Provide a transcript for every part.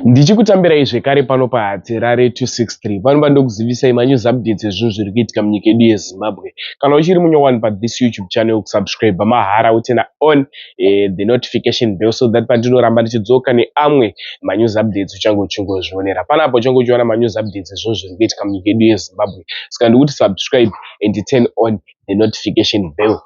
Ndichikutambirai zvekare pano paHatirare 263 pano pandokuzivisai manews updates ezvinhu zviri kuitika munyika yedu yeZimbabwe. Kana uchiri munyowani pathis YouTube channel kusubscribe mahara uturn on the notification bell so that pandinoramba ndichidzoka neamwe manews updates uchange uchingozvionera. Panapa uchange uchiona manews updates ezvinhu zviri kuitika munyika yedu yeZimbabwe. Saka ndikuti subscribe and turn on the notification bell.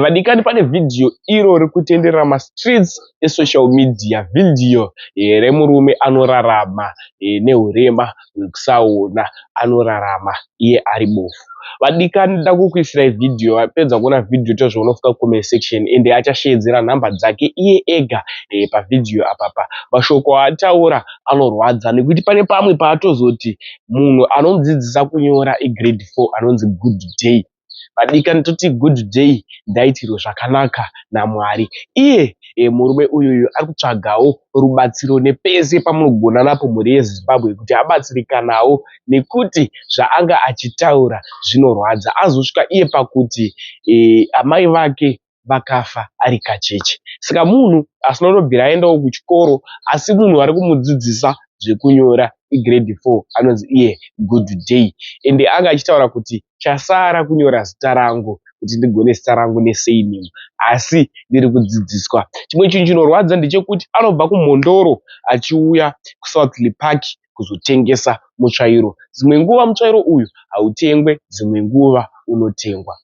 Vadikani, pane vhidhiyo iro riri kutenderera mastreets esocial media, vhidhiyo remurume anorarama nehurema hwekusaona, anorarama iye ari bofu. Vadikani, ndoda kukuisirai vhidhiyo. Vapedza kuona vhidhiyo, tozvionofika kucomment section, ende achashevedzera nhamba dzake iye ega pavhidhiyo apapa. Mashoko aataura anorwadza nekuti pane pamwe paatozoti munhu anomudzidzisa kunyora igrade 4 anonzi Good Day. Vadikani, toti Good Day ndaitirwe zvakanaka naMwari. Iye murume uyuyu ari kutsvagawo rubatsiro nepese pamunogona napo, mhuri yeZimbabwe, kuti abatsirikanawo, nekuti zvaanga achitaura zvinorwadza. Azosvika iye pakuti amai vake vakafa ari kacheche, saka munhu asina kutobvira aendawo kuchikoro, asi munhu ari kumudzidzisa zvekunyora igrade 4 anonzi iye Good Day. Ende anga achitaura kuti chasara kunyora zita rangu, kuti ndigone zita rangu nesurname, asi ndiri kudzidziswa. Chimwe chinhu chinorwadza ndechekuti anobva kuMhondoro achiuya kuSouthlea Park kuzotengesa mutsvairo. Dzimwe nguva mutsvairo uyu hautengwe, dzimwe nguva unotengwa.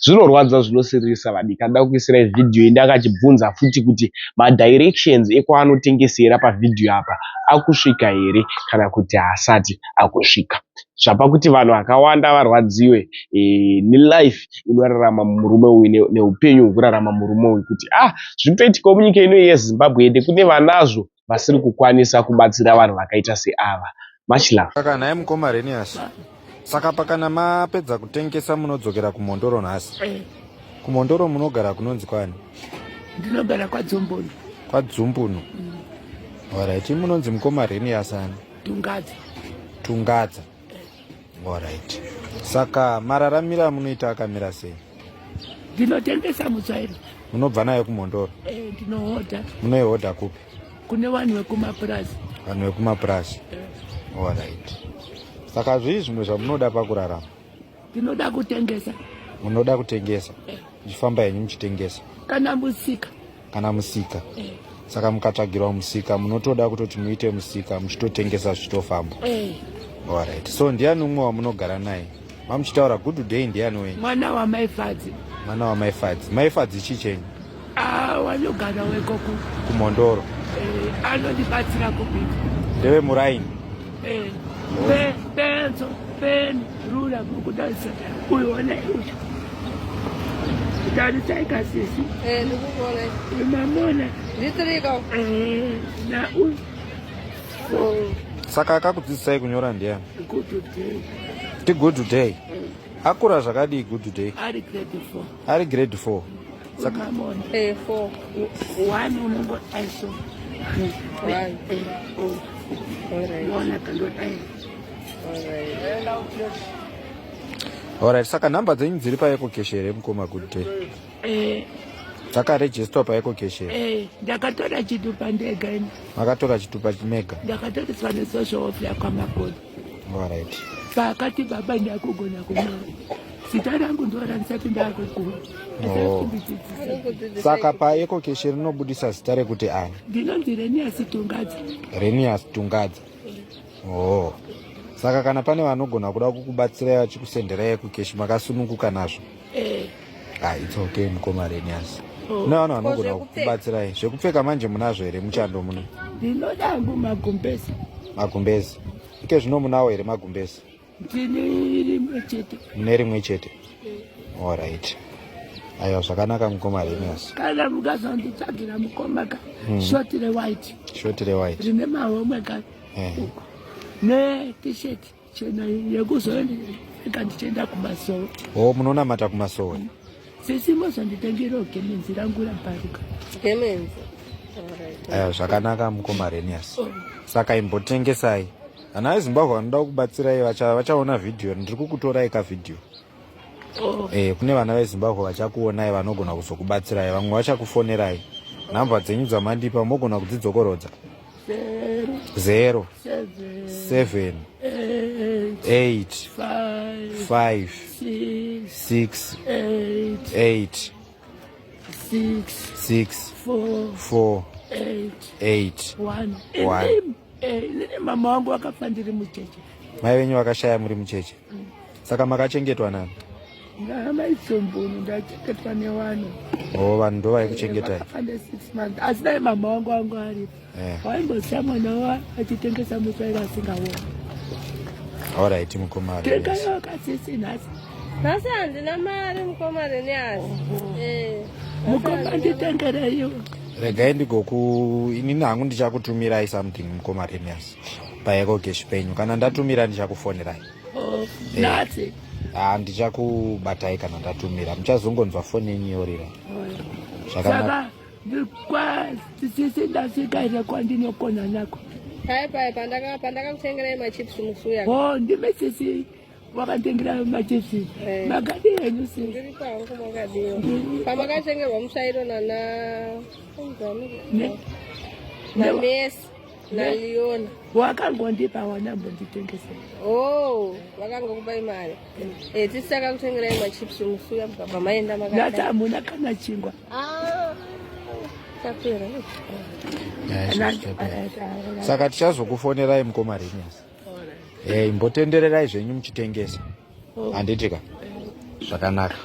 Zvinorwadza, zvinosiririsa. Vadikani, ndoda kukuisirai vhidhiyo ende akachibvunza futi kuti madirections ekwaanotengesera pavhidhiyo apa akusvika here kana kuti haasati akusvika. Zvapa kuti vanhu vakawanda varwadziwe nelife inorarama murume uyu, neupenyu hwekurarama murume uyu, kuti ah, zviri kutoitikawo munyika ino yeZimbabwe, ende kune vanazvo vasiri kukwanisa kubatsira vanhu vakaita seava. Much love. Saka nhai mukoma Renias, saka pakana mapedza kutengesa munodzokera kuMhondoro nhasi? Eh. KuMhondoro munogara kunonzi kwani? Ndinogara kwaDzumbunu. KwaDzumbunu. Alright, munonzi mukoma Renias ani? Tungadza. Tungadza. Alright, saka mararamiro amunoita akamira sei? Ndinotengesa mutsvairo. Munobva nayo kuMhondoro? Eh, ndinohodha. Munoihodha kupi? Kune vanhu vekumapurazi. Vanhu vekumapurazi. Alright, saka zvii zvimwe zvamunoda pakurarama? Ndinoda kutengesa. Munoda kutengesa? Muchifamba henyu muchitengesa? Kana musika. Kana musika. Saka mukatsvagirwa musika, munotoda kutoti muite musika muchitotengesa zvichitofamba? Eh. Alright, so ndiani umwe wamunogara naye mamuchitaura, Good Day, ndiani wenyu? Mwana wamaifadzi. Mwana wamaifadzi. Maifadzi chii chenyu? Ah, wanogara wekoko. KuMhondoro? Eh, anondibatsira kubika. Ndeve muraini? Eh, penso, pen, rula, kukudarisa uyu, ona uyu, tarisai kasisi. Eh, ndikukuona. Mamona? Nditiriko. Eh, na uyu four. Saka akakudzidzisai kunyora ndiani? Good Day. Ti Good Day akura zvakadii, Good Day? Ari grade 4. Ari grade 4, saka Mamona? Eh, four. One unongodai so. One. Oh. Alright. Ona kandodai. Alright. Alright, saka nhamba dzenyu dziri paEcoCash here, mukoma Good Day? Eh. Dzakaregisterwa paEcoCash here? Eh, ndakatora chitupa ndega ini. Makatora chitupa mega? Ndakatoriswa nesocial welfare kwaMakoni. Alright. Pakati baba ndakugona kunyora zita rangu, ndora ndisati ndakugona. Oh. Saka paEcoCash rinobudisa zita rekuti ani? Ndinonzi Renias Tungadza. Renias Tungadza. Oh, saka kana pane vanogona kuda kukubatsirai vachikusenderai EcoCash, makasununguka nazvo? Eh. Ah, it's okay, mukoma Renias. Oh. Kune vanhu vanogona Zvekupfeka? kukubatsirai zvekupfeka. Manje munazvo here muchando muno? Ndinoda hangu magumbezi. Magumbezi ike zvino munawo here magumbezi? Ndine rimwe chete. Mune rimwe chete. Alright, aiwa, zvakanaka, mukoma Renias. Kana mukazonditsvagira, mukoma ka, short rewhite. Short rewhite. Rine mahomwe ka. Ne-tshirt chena yekuzoenda ndichienda kumasowe. O, munonamata kumasowe? Sisi, mozonditengerawo gemenzi rangu rabharuka. Gemenzi. Alright. Aiwa, zvakanaka, mukoma Renias. Saka imbotengesai. Vana veZimbabwe vanoda kukubatsirai vachaona vhidhiyo, ndiri kukutorai kavhidhiyo. Oh. Kune vana veZimbabwe vachakuonai vanogona kuzokubatsirai, vamwe vachakufonerai. Nhamba dzenyu dzamandipa mogona kudzidzokorodza? 0 7 8 5 6 8 6 4 8 1. Inini mama wangu wakafa ndiri mucheche. Mai venyu vakashaya muri mucheche. Saka makachengetwa nani? Namaitsombunu, ndachengetwa nevanhu. O, vanhu ndo vaikuchengetai? Vakafa ne6 months, asi dai mama wangu aripo, waimbosiya mwana wa achitengesa mutsvairo asingaoni. Alright, mukoma Renias. Tengayo kasisi nhasi. Nhasi handina mari, mukoma Renias. Mukoma, nditengereiwo. Regai ndigoku, inini hangu ndichakutumirai something, mukoma Renias, paEcoCash penyu. Kana ndatumira ndichakufonerai. Oh, nhasi? Ha, ndichakubatai kana ndatumira. Muchazongonzwa foni yenyu yorira. Zvakanaka. Saka sisi, ndasvika here kwandinokona nako? Pai pai pandakakutengerai machips musuya. O, ndime sisi wakandengera machipsi? Makadi henyu sisi? Ndiri kwangu, makadiwa pamakatengerwa mutsvairo nana namesi naliona. Wakangondipa, wanambonditengesera. Oh, vakangokupai mari. Tisi takakutengerai machips musuya, mukabva maenda. Nhasi Makada. hamuna kana chingwa? Ah, tapera. Ya, izvo zvichapera. Saka tichazokufonerai, mukoma Renias. Imbotendererai zvenyu muchitengesa, handiti ka? Zvakanaka.